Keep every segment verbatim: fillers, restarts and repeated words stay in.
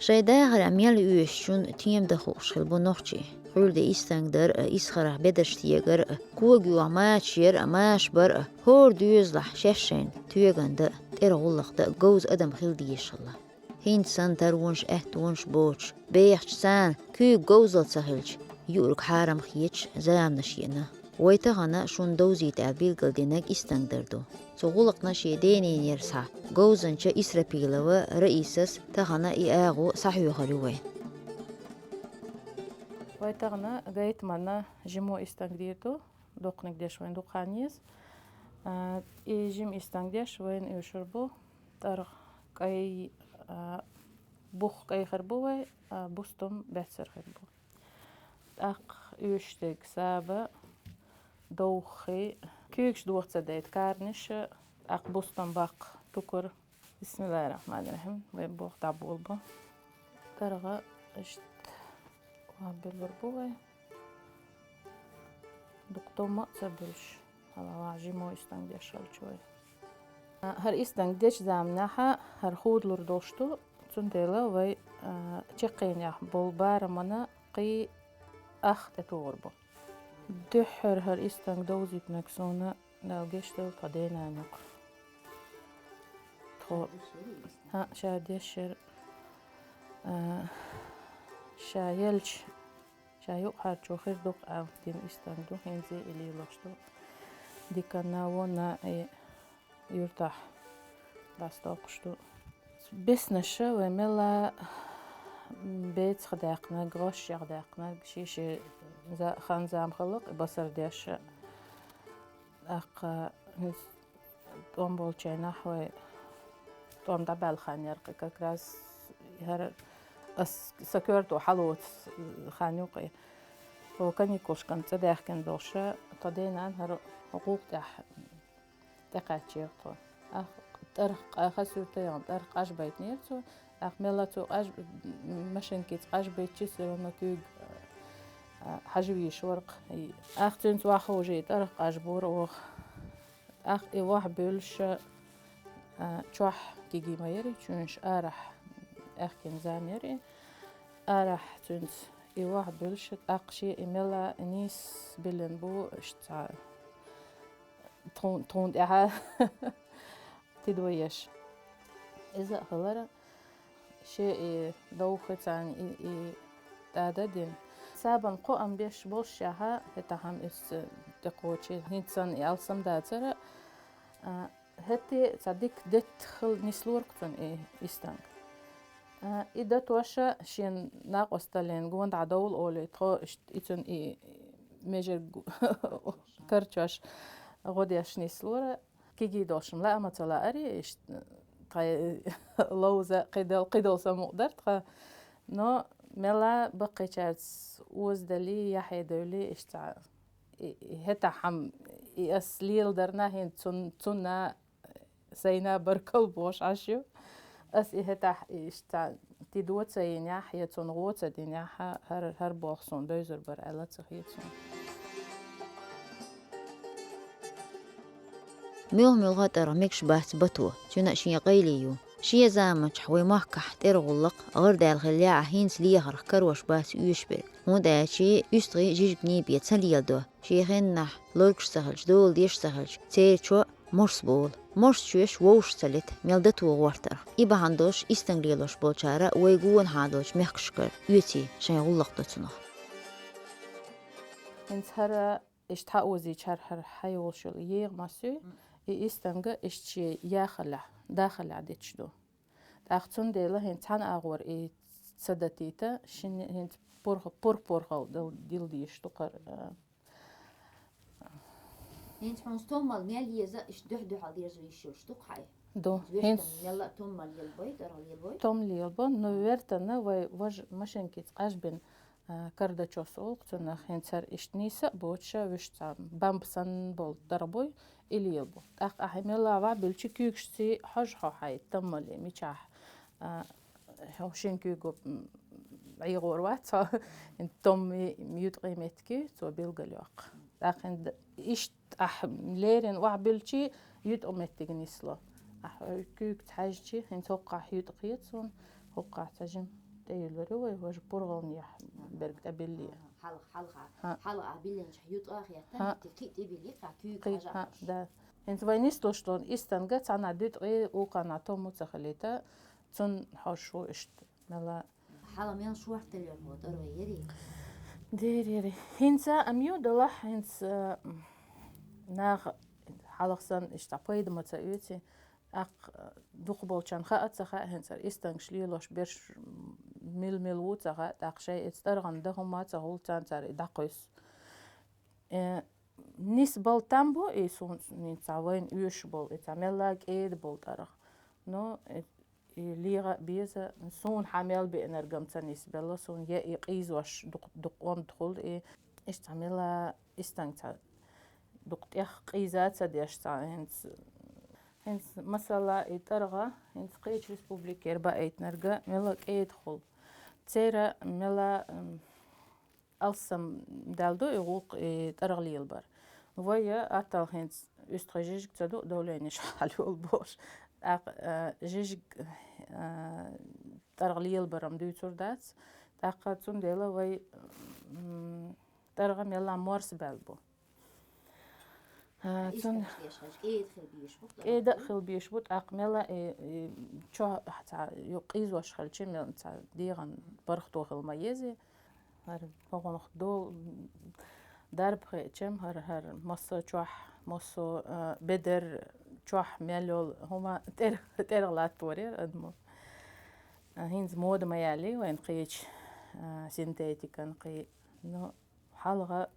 Шайн дахарехь мел оьшучун тема дан хууш хилла бу нохчий. Хуьлда истанг дар а, исхарах бедарш тегар а, кога юьйхь мачаш яр а, машаш бар а, хӀора доьзалехь шаьш шайна тоьган дан а, тӀера гӀуллакх дан а говза адам хила дезаш хилла. ХӀинца санна таронаш, аьттонаш боцуш, бехачу царна куьйга говзалла ца хилча, юург хьарам хеташ заманаш еана. Вай тахана шуна довзийта аьлла билгалдинарг истанг дар ду. Цу гӀуллакхна шен дененера схьа говзанча Исрапилова Раисас тахана и агӀо схьахьоьхур ю вай. Вай тахана гайтаманна жимо истанг дийр ду, доккханиг деш вайн дукха хан еза. А, и жима истанг деш вайна оьшур бу, тӀаргӀа кӀай, а, бух кӀай хир бу вай, а, бустам баьццара хир бу. ТӀаккха оьшуш дерг саба, довххий, куьйгаш доха ца дайта карниша, тӀаккха бустам баккха тукар. Бисмиллахир-рахманир-рахим. Вай боху дӀаболабо. ТӀаргӀа иштта ван буьллур бу вай. Дукха томма а ца буьллуш. Хьала ван жимо истанг деш хилча вай. ХӀара истанг дечу заманахьа хӀара худалур долуш ду, цундела вай, а, чаккхенехь болу барамана кхин ах тӀетухур бу. Дуьххьара хӀара истанг довзийтинарг суна Дала гечдойла тхан ден-нана ю-кх. Тхо, хӀаъ, ша дешшера, а, ша елча, ша юкъахьарчо хир ду-кх аьлла дина истанг ду, хӀинца а и лелош ду. Диканна, вонна и юьртахь дӀасадоккхуш ду. Беснаша вай мелла бецах даьккхинарг, гӀошшех даьккхинарг, шен-шен за-, хан-зама хилла-кх басар деш. ТӀаккха хӀинца тӀом болчу хенахь вай тӀом дӀабаьлла хан яра-кх, как раз хӀара ас сан коьрто хьалоцу хан ю-кх и. Хьо каникулшкан цӀа даьхкина долуша, тхан ден-нана хӀара гӀуллакх тӀехь тӀекхаьччера тхо. ТӀаргӀа къа-, хасуьртайгӀан тӀаргӀа къажбайтинера цо. ТӀаккха мелла цо къаж-, машинкица къажбайтча, всё равно куьйга, а, хьажа вийш вара-кх. И, тӀаккха цуьнца ваха уже и тӀаргӀа къажбора оха. ТӀаккха и ваха буьллуша, а, чохь киги ма яри, чуьнаш арахь аьхкина зама яри. Арахь цуьнца и ваха буьллуша, тӀаккха шен и мелла нийса биллина бу, иштта цхьа тхуна, тхуна тӀаьхьа тидо еш. Иза а хилара, шен и довххи царна и, и тӀада а дина. Сабан кхоам беш болшехьа, хӀетахь-м иза тӀекхочий, хӀинца санна и алсам дацара, а, хӀетте а цхьа дика детта хила нислора-кх цунна и истанг. А, и датоша шен накъосталлин гонахь довла олий, тхо иштта и цунна и межиг карчош гӀо деш нислора. Киги долуш-м лаам а ца лаара, иштта тхайн ловза кхидол-, кхидолу самукъа дара тхан. Но мелла баккхийчаьрца озадаллий, яхье девллий, иштта и, и хӀетахь-м и ас леладарна хӀинца цун-, цунна сайна баркалла бохуш Ӏаш ю. Ас и хӀетахь иштта тидо ца йинехь, я цунна гӀо ца динехь, хӀара, хӀара болх суна девзар бара аьлла ца хета суна. Муьлхха-муьлхха а тӀаргӀа мегаш бац бато, цуьнан а шен къайле ю. Шен заманчохь вай махкахь тӀера гӀуллакх, гӀардаьлла хиллехь а, хӀинца лехарх карош бац оьшуш берг. ХӀунда аьлча уьстагӀий жижиг бен ца леладо. Шен хеннахь лоргаш ца хилча, дола деш ца хилча, церан чо морс болу. Морс чоьш вовшах ца лета, мел дато гӀортарх. И бахьана долуш истанг лелош болчара вай гонахьа долчу мехкашкара оьций шайн гӀуллакх до цунах. ХӀинца хӀара иштта хьаозийча хӀара, хӀара хьайолуш йолу егӀа масуьй, и истанга иштта шен яхаллехь, дахаллехь диташ ду. ТӀаккха цундела хӀинца цхьана агӀор и ца датийта, шина хӀинца пурх-, пурх-пурхалла дил-, дила дийш ду кхара, а. ХӀинца хьуна стоммал мел еза, иштта дуьхь-дуьхьал деза йиш йолуш ду-кх хьайн? Ду. Вешан хӀинца мелла а томмал лелабой, тӀаргӀа лелабой? Том лелабо, но вертана вай важа машинкица къажбина, а, кардачос олу-кх цунах, хӀинца хӀара иштта нийса а боцуша, вуьш цхьа бамба санна болу тӀаргӀа буй, и лелабо. ТӀаккха ахьа мелла ваьбилчи куьйгашций хьожа хьо хьайн томмале, мичахь, а, хьо шин куьйго, м, ӀийгӀор вац хьо, томми юткъий меттиги, цо билгалйоккху. ТӀаккха хӀинца иштта ахь леррина охьабуьллучи, юткъа меттиг нисло. Ахь куьйгаца хьаьжчи, хӀинца хӀокхахь юткъа хета суна, хӀокхахь ца жима. тӀеюллур ю вай, важа пургӀалнех берг тӀабилле. Хьалха, хьалха. ХӀаъ. Хьалха а биллинчохь ютӀа а хетта, хӀаъ, хӀаъ, кхин а тӀебилле, кхин куьйга хьажа. ХӀаъ, да. ХӀинца вай нислуш долу истанга цхьана дуьтӀахь, укхана тому ца хилийта, цунна хьожуш ву иштта. Мела. Хьала мел шорта лоьху тӀара вай яри? Дер яри. ХӀинца ам ю далахь, хӀинца, э, наха хьалха санна иштта пайда ма ца оьций, тӀаккха, э, дукхахболчарна хаа а ца хаьа, хӀинца ара истангаш лелош берш, м, мила-мила ву ца хаьа, тӀаккха шайн эца тӀаргӀан дан хӀума а ца хуьлу, царна цара и дӀакхуьссу. Э, нисбала там бу и суна, и цхьа вайна оьшуш болу, и цхьа мелла кӀеда болу тӀаргӀа. Но, э, и легӀа а беза, суна хьан мел беънарг ам ца нисбелла, суна я и къийзош дукх-, дукха онда хуьлу, и иштта цхьа мелла истанга цхьа дукха тӀех къийза а ца деш цхьа хӀинца. ХӀинца, масала, и тӀаргӀа, хӀинца кхечу республикера баийтинарг мелла кӀеда хуьлу. Церан мелла, м, алссам даьлла ду и гӀуллакх, и тӀаргӀа лелабар. Вай атталла хӀинца уьстагӀий жижиг ца ду, давленеш хьалайолу бохуш. ТӀаккха, а, жижиг, а, тӀаргӀа лелабар-м дуьйцур дац. ТӀаккха цундела вай, м, тӀаргӀа мелла морс баьлла бу. А, цун- кӀеда хила беш бу, тӀаккха мелла и, и чо-, цхьа ю-, къийзош хилчи, мелла цхьа дегӀан бархто хила ма еза. ХӀара богӀунах дол-, дарба хиъча-м, хӀара, хӀара массо а чохь, массо а, э, бедар чохь мел йолу хӀума тӀер-, тӀергӀа латтор яра адамо. А, хӀинца мода ма яьллий вайн кхечу, а, синтетикан кхин. Ну, хьалха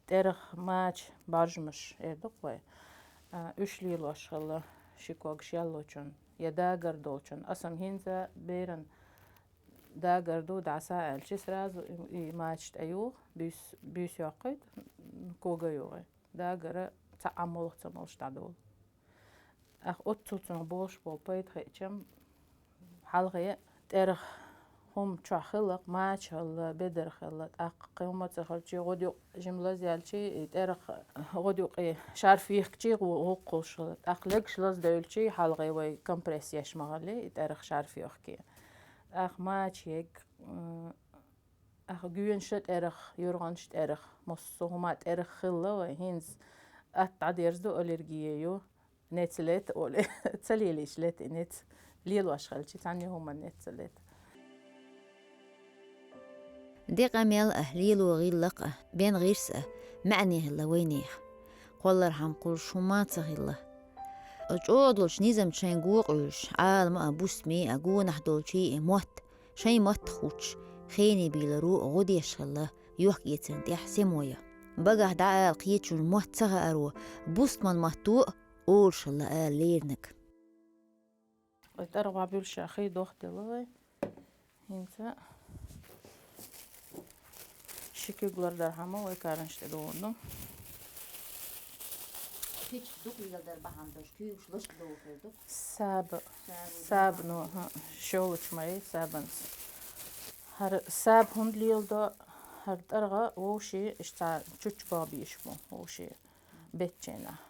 тӀерах мача бӀожмаш эр ду-кх вай. А, уьш лелош хилла ши когаш яллочун я дагар долчун. Аса-м хӀинца беран дагар ду, дӀаса аьлчи, сразу и, и мача тӀеюху, буьйс-, буьйса йоккхуьйту, кога юху. Дагара цхьа а молха ца молуш дӀадолу. Ах, оццул цунах болуш болу пайда хиъча-м, хьалхе тӀерах хӀума чохь хилла-кх, мача хилла, бедар хилла, тӀаккха кхин хӀума ца хилчи, гӀодаюкъ жима лазъяьлчи, и тӀерах гӀодаюкъе шарф йихкичи, гӀу-, гӀуллакх хуьлуш хилла. ТӀаккха легаш лаздевлчи, хьалхе вай компресс еш ма хиллий, и тӀерах шарф йохке. ТӀаккха мача йигна, м, Аха, гоьнаш а тӀерах, юргӀанаш а тӀерах, массо а хӀума тӀерах хилла вай, хӀинца атта дӀадерза ду, аллергия ю, нец лета олий. Ца лелийча лета и нец. Лелош хилчи, цхьанна а хӀуманна нец ца лета. Декъа мел а, лело гӀиллакх а, бен гӀирс а, маьӀне хилла вайнех. Кхоллархьама кхуллуш хӀума ца хилла. ЧӀогӀа долчу низамца шайн го къуьйлуш, Ӏалама а, бусме а, гонахь долчий а мотт, шайн маттах хуттуш, хене бийларо гӀо деш хилла, йохк-эцарна тӀехь сема я. Багахь дӀаала кхечунна мотт ца хааро, бустман матто а олуш хилла ала леринарг. Вай тӀаргӀа буьллуш хи дохделла вай. ХӀинца ши куьг лардархьама вай каранаш тӀе догӀу. Кхечу дукха леладар бахьана долуш, куьйгаш лачкъа догӀу хир ду. Саба. Саба, саба, ну, хӀа, шолучу май сабанца. ХӀара саба хӀунда леладо, хӀара тӀаргӀа вовший, иштта чучча бабийш бу, вовший бетченахь.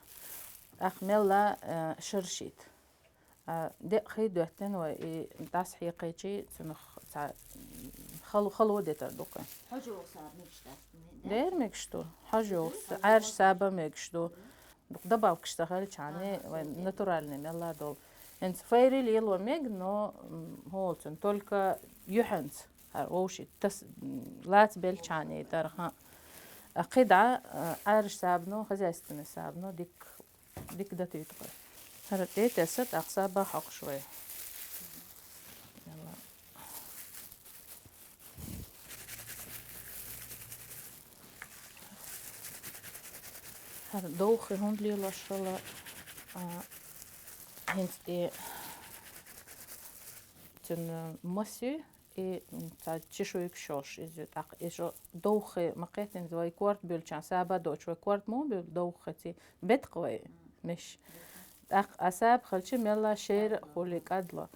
Ах мелла, э, шаршит. А, декъа хи доьттина вай, и дӀасахьекхичи, цунах цхьа хало, хало детар ду-кх. Хьожа йогӀу саба мегаш дац, не? Дера мегаш ду. Хьожа йогӀу, Ӏаьржа саба мегаш ду. Добавкаш ца хилчхьана, вай натуральный мелла долу. ХӀинца фейри лело мега, но, м, хӀола цунна, только юьхьанца, хӀара вовший тас, м, лаца беллачхьана тӀаргӀа. А кхидӀа, а, Ӏаьржа сабано, хозяйственный сабано, дикка Дика датуьйту-кх. ХӀара тӀе а тесса, тӀаккха саба хьокхуш вай. ХӀара довхи хӀунда лелош хилла, а, хӀинца тӀе цуьнан мас ю, И, м, цхьа чешуйкаш йолуш иза ю. ТӀаккха и шо довххе ма кхеттинза, вай корта буьллачхьана, саба доцуш вай корта ма буьллу довххе, ци бетакъ вай меш. ТӀаккха а саба хилча, мелла шера а хуьлий кӀадло.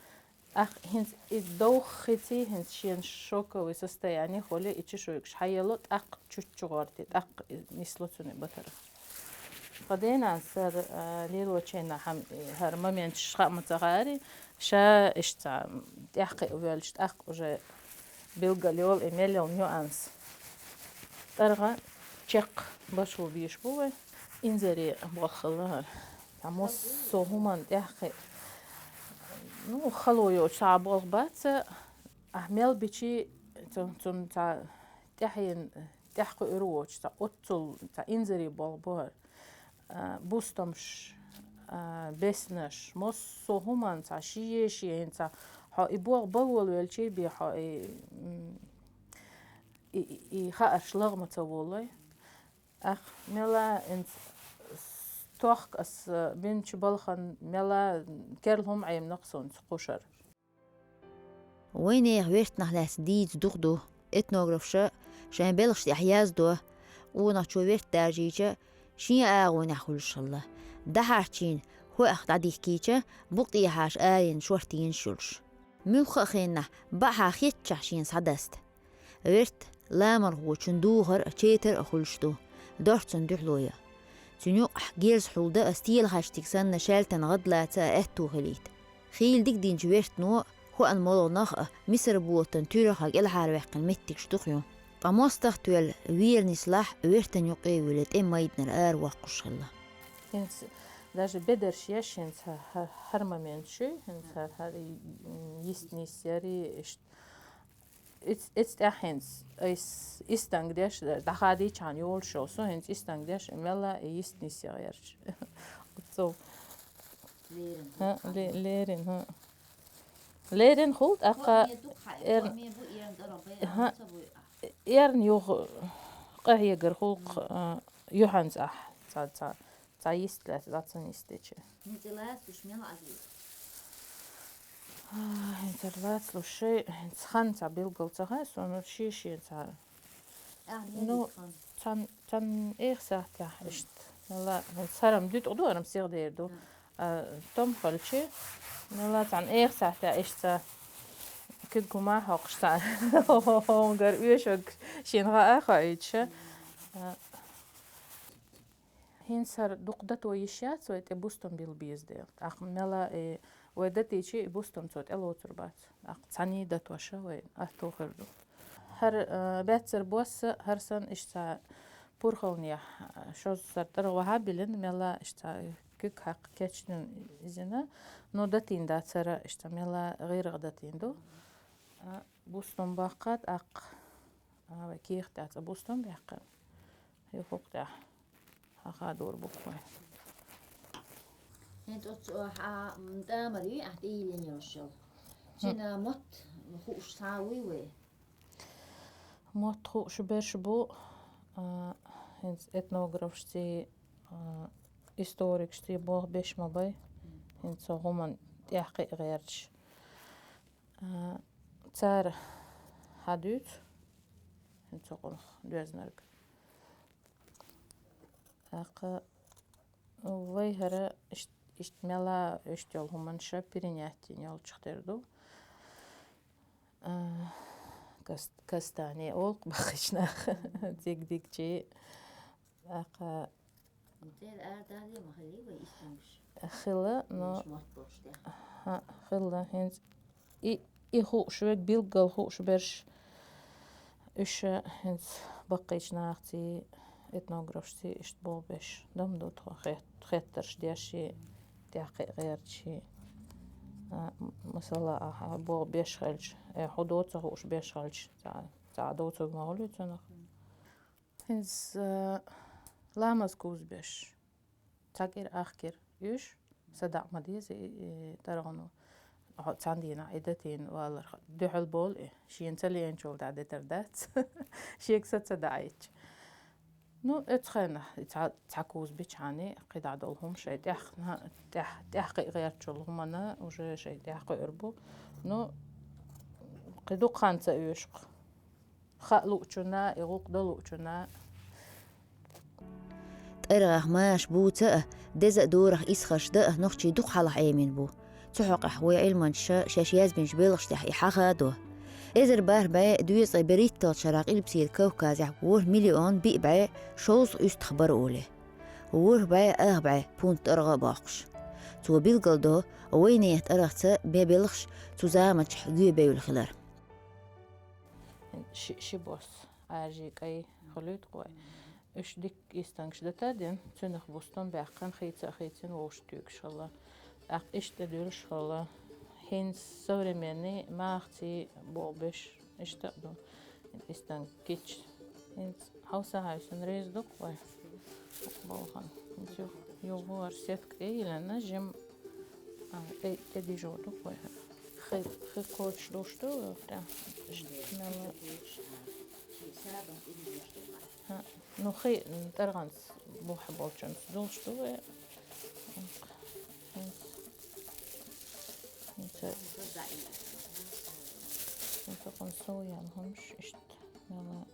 ТӀаккха хӀинца и довххе, ци хӀинца шена шоковый состояние хуьлий, и чешуйкаш хьаелло, тӀаккха чуччу гӀорти, тӀаккха и нисло цуьнан батара. Тхан денан сара, а, лелочайна хьан, хӀара моменташ хаа ма ца гӀари, ша иштта тӀаьхьакхиа воьлча, тӀаккха уже билгал йолу и мел йолу нюанс. ТӀаргӀа чекх башхо бийш бу вай. Инзаре болх хилла хӀара. Цхьа массо а хӀуманна тӀехь кхин, ну, хало йоцуш цхьа болх бац, ахь мел бичи, цу-, цунна цхьа тӀаьхьен, тӀаьхьакхуьур воцуш, цхьа оццул, цхьа инзаре болх бу хӀара. А, бустамаш, а, беснаш, массо а хӀуманна цхьа шен-шен хӀинца хьо и болх бан волавелчий бен хьо и, м, и, и, и хаарш лахма ца воллой. Ах, мела инца тохка ас бинчу балхан мела керла хӀума Ӏемнакх сонца кхушара. Вайнехан вертанах лаьцна дийца дукха ду. Этнографша шайн белхаш тӀехь яздо, къонахчо верт даржийча, шен агӀонехь хуьлуш хилла. ДӀахьарчийна хӀоах дӀадихкийча, букъ тӀехьаш аренна шортта йинаш йолуш. Муьлхха а хеннахь баьӀахь хетачохь шена схьадаста. Верт ламархочун духар а, четар а хуьлуш ду, дорцун дуьхьало ян. Цуьнан юкъахь герзахьулда а, стелахьаьштиг санна шаьлтан гӀад лаца а аьтту хилийта. Хийла диг динчу вертано, хӀоан молгӀанах а, мисар ботан туьрах а кӀелхьарваьккхина меттигаш ду-кх ю. Ткъа мостагӀа тоьлла вер нислахь, вертан юккъе а вуьлла, тӀе майданара аравоккхуш хилла. ХӀинца даже бедарш еш, хӀинца хӀа-, хӀара момент шуьй, хӀинца хӀара, хӀара йист нисъяри, иштта Эц-, эцу тӀехь хӀинца айс истанг деш, дӀахадийчхьана йолуш йолу со, хӀинца истанг деш, мелла а йист нисъян гӀерташ. Оццул. Лерина. ХӀа, ле-, лерина, хӀа. Лерина хуьлу, тӀаккха эрна, хӀа, эрна юха къахьегар хуьлу, а, юьхьанца ахь, ца, ца. Цхьа йист лаьцна, цхьа ца йистича. ХӀинца лацалуш мел Ӏа веза? А, хӀинца лацалуш шай, хӀинца хан цхьа билггал ца хаьа суна, шен-шен цхьа. Ахьа Ну, мел хан? Цхьан, цхьан эха сахьтехь иштта. Мела, хӀинца хӀара-м дуьтӀух ду, хӀара-м сихдер ду. А, том хилчи, мела, цхьан эха сахьтехь иштта цхьа куьг хӀума хьокхуш цхьа. ХӀунгара оьшург шена гӀа а хоуьйтуш. А, ХӀинца хӀара дукха дато йиш яц вай тӀе бустам билла беза дела. ТӀаккха мела, э, вай датийча и бустам цо тӀелоцур бац. ТӀаккха цхьаьний датоша вай атто хир ду. ХӀара, э, баьццара босса, хӀара санна иштта цхьа пурхалнехь, э, шозза сар тӀара ваха а биллина, мела иштта цхьа куьг хьакха кечдина изина, но датийна дацара иштта мела гӀиргӀа датийна ду. А, бустам баккха тӀаккха, а, вай кехат тӀехь цкъа бустам баьккхина. Юха хӀокху тӀехь хьан хадор бу-кх вай. ХӀинца оцу хьан, м, тӀамар юй ахь тӀейиллина йолуш йолу? Цуьнан мотт хууш схьа а вуй вай? Мотт хууш берш бу, а, хӀинца этнографашций, а, историкашций болх беш ма бай. ХӀинца цу хӀуманна тӀехь кхиа гӀерташ. А, цара хьан дуьйцу? ХӀинца цу къонах доьзнарг. ТӀаккха вай хӀара ишт-, иштта мела иштта йолу хӀуманаш перенять йина йолчух тера ду. А, кас-, кастане олу-кх баккхийчу наха. Цига дигчи. ТӀаккха Церан арадале ма хилий вай истамаш? Хила, но Уьш мотт болуш тӀехь. ХӀа, хила, хӀинца и, и хууш верг, билггал хууш берш, уьш хӀинца баккхийчу нахаций, этнографашций иштта болх беш, дам ду тхо хет-, хеттарш деш и, тӀехь кхиа гӀерташ и. А, м-, масала, ахьа болх беш хилча, э, хьо доцу хууш беш хилча, цхьа, цхьа доцург ма хуьлий цунах. ХӀинца, э, ламаз кузбеш. Цхьа кӀира, ах кӀира. Уьш садаӀа ма деза, и, и, тӀаргӀано. Хьо цхьана дийнахь и датийна валарх дуьхьал болу и. Шена ца леанчул дӀа детар дац. Шега са ца даӀийча. Ну, оцу хенахь, и цхьа, цхьа кузбичхьана, кхидӀа долу хӀума шайн тӀех-, тӀех-, тӀехь кхиа гӀертачул хӀуманна уже шайн тӀехь кхуьур бу. Ну, кхин дукха хан ца оьшу-кх. Хаа луучунна, и гӀуллакх дан луучунна. ТӀаргӀах маша буца а, деза а дорах исхарш дан а нохчий дукха хьалха Ӏемина бу. Цу хьокъехь вай Ӏилманчаша шаьш язбинчу белхаш тӀехь и хьаха а до. Эзар бархӀ бӀе доьзткъе берхӀитталгӀачу шарахь Къилбаседа Кавказехь ворхӀ миллион биъ бӀе шовзткъа уьстагӀ бара олий. ВорхӀ бӀе ах бӀе пунт тӀаргӀа а боккхуш. Цо билгалдо вайнехан тӀаргӀаца бен белхаш цу заманчохь гоьбевлла хилар. Ши, ши бос, Ӏаьржий кӀай хуьлуьйту кхой. Уьш дикка истангаш дата дина, цуьнах бустам баьккхина, хийца а хийцина вовшах туьйгаш хилла. ТӀаккха иштта тӀе дуьллуш хилла. ХӀинца современный, махаций боху беш, иштта а ду. Истанг кийча. ХӀинца хьовса хьаьвсина реза ду кхой. Болхан. ХӀинца юха, юха хӀара сетка тӀе йиллина, жим, а, тӀе, тӀе дижо ду кхой. Хи, хи коча душ ду, прям. Иштта мела. ХӀа, ну, хи, м, тӀаргӀанца бухьа болчунца долуш ду вай. ХӀинца, хӀинца, хӀинца кхунна сов яьлла хӀумаш иштта мела.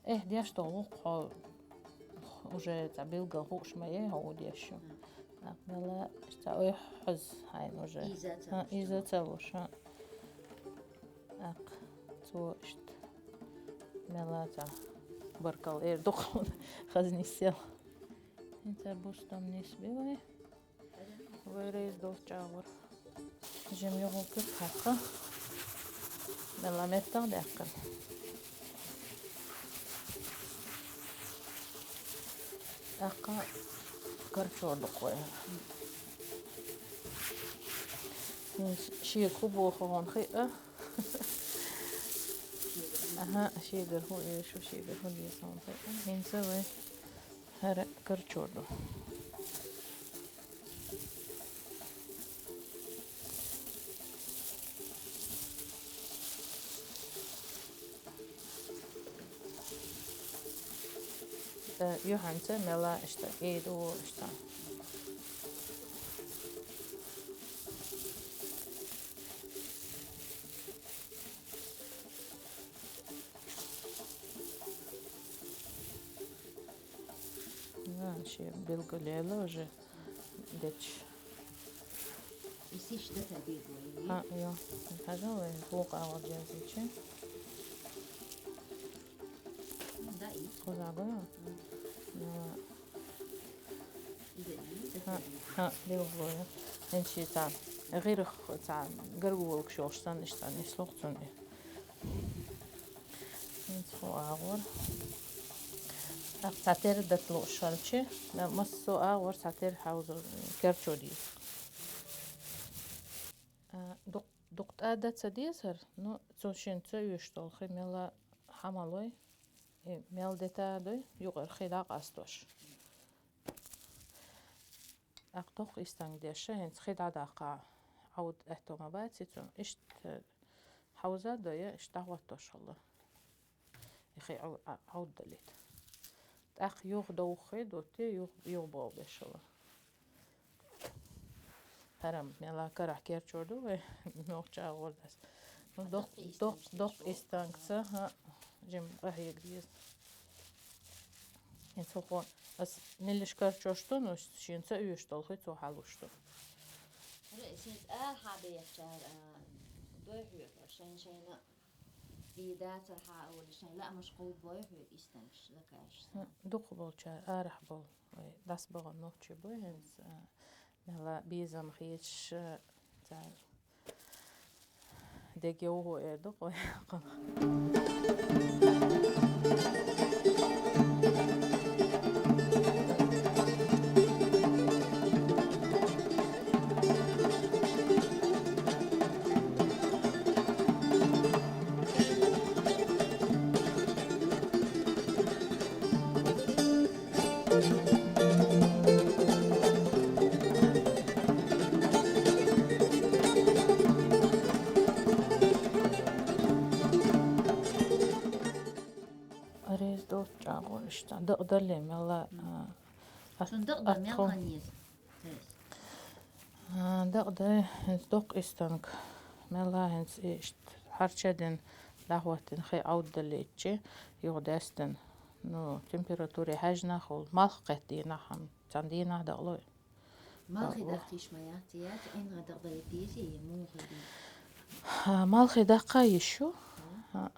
Эх, деш долу вукхо уже цхьа билггал хууш ма яй хьо ву деш ю. ТӀаккха мела, иштта ойхьа хьоза хьайна уже. Иза ца луш, хӀа. ТӀаккха цо иштта мела цхьа баркалла эр ду кхунна хаза нисъелла. ХӀинца бустам нисбе вай. Вай реза долчу чӀагӀор. Жим юхалкхуьйту хьакха. Мела меттах а даьккхина. ТӀаккха карчор ду кхой. Шега хӀун боху хьуна хиъа? Аха, шегара хӀун оьшу, шегара хӀун деза хьуна хиъа. ХӀинца вай хӀара карчор ду. Э, юьхьанца мела иштта, кӀеда ву иштта. На, шен билгалъяьлла уже дечу. И сиш да ца дийр вай? А, йо. Хьажал вай, вукху агӀор дезичи. Да, и? Кхуза го? М. Йо. Иза и? Ха, ха, билгало ю. ХӀинца цхьа гӀирах цхьа гаргалонаш йолуш санна, иштта нислух цунна и. ХӀинца хӀун агӀор. ТӀаккха цхьа тера дата лууш хилча, массо а агӀор цхьа тера хьовзар, керчо деза. А, дукх-, дукха тӀа дан ца дезара, ну, цо шена ца оьшуш долу хи мела хьамалой, и мел дета а дой, юкъара хи дӀакъастош. ТӀаккха доккха истанг деш, хӀинца хи дӀадаккха, Ӏовда аьтто ма бац и цунна. Иштта хьовза а дой, иштта дӀахӀоттош хилла. И хи Ӏов-, а, Ӏовдалийта. ТӀаккха юха довха хи дутти, юха, юха боху беш хилла. ХӀара-м мела карахь керчор ду вай, нохча агӀор дас. Ну, доккха, доккха, доккха истанг ца, хӀа, жим къахьега деза. ХӀинца хӀокхо ас меллиш карчош ду, ну, шена ца оьшуш долу хи цо хьалуш ду. ХӀара, шен цӀа хьабехчара, а, дой хьоьга, шайн-шайна И дацара хьан олуш, шайн лаамаш кховдабой хьоьга истангаш, закажаш? Дукха болчара арахь болу, вай дӀасабахана нохчий бу хӀинца, а, мела безам хеташ, а, цара дегайовхо эр ду-кх вай. Реза доцу чӀагӀо иштта. Дакъа дале мелла, а, Цунна дакъа дан мел хан еза? А, дакъа дай, хӀинца доккха истанг. Мелла хӀинца иштта хьарча дина, дӀахӀоттина хи Ӏовдалличи, юха даьстина. Ну, температуре хьаьжна хула, малх кхетта дийнахь хьан, цхьана дийнахь дакъалой. Малхе даккхийш ма яц, яц, Ӏинган дакъа дай дезий, муха ди? А, малхе даккха йиш ю. А,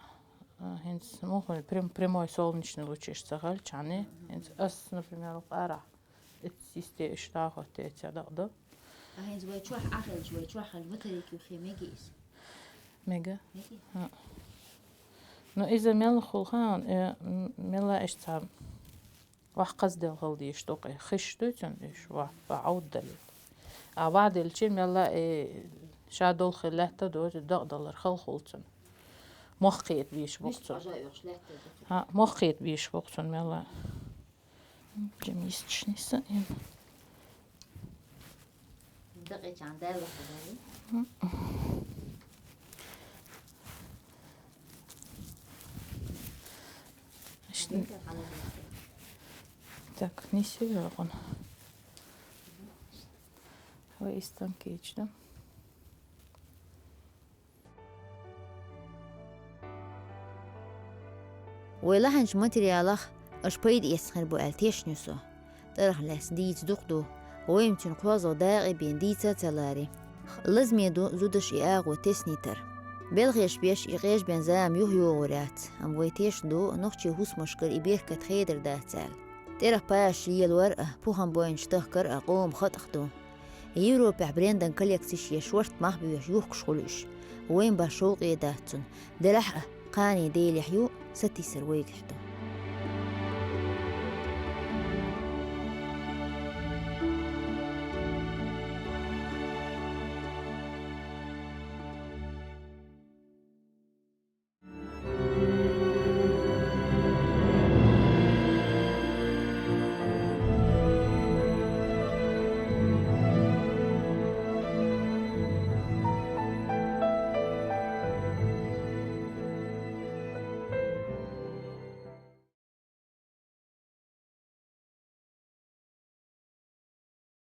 а, хӀинца муха, прям-, прямой солнечный лучиш ца хилчхьана, хӀинца ас, например, вукхарахь. Эццийсте уьш дӀахӀоттийча дакъа ду. А хӀинца вай чохь Ӏахилча, вай чохь хилча, батарейка юххе мега иза? Мега. Мега? ХӀаъ. Ну, иза мелла хул хаан, э, м-, мелла иштта вахкъаз дел хал деш дукъе. Хиш дуцун иш ва, ва ауддали. А ва делчи мелла, э, ша дол хилатта до, дагъ далар хал хулцун. Мохкет биш букцун. Ха, мохкет биш букцун мелла. Жемис чишниса им. Дакъи чан дала хулали. Так, не север он. Ва истан кеч, да? Вай лахьанчу материалах аша пайда эцна хир бу аьлла тешна ю со. ТӀарах лаьцна дийца дукха ду, вайна цуьнан кхозлагӀа дакъа бен дийца а ца лари. Лазаме ду зудаш и агӀо теснитар. Белхеш беш и къежбен зама юхайогӀур яц, амма вай тешна ду, нохчийн хӀусамашкара и беркат хедар дац аьлла. ТӀерах паша лелор а, пухам бойнаш тахкар а къоман хатӀах ду. Европехь брендан коллекцеш еш шорта мах боьхуш юхкуш хуьлу уьш. Вайн бан шовкъе дац цунна. Делахь а, кхане делехь ю, сатийсар вайгахь ду.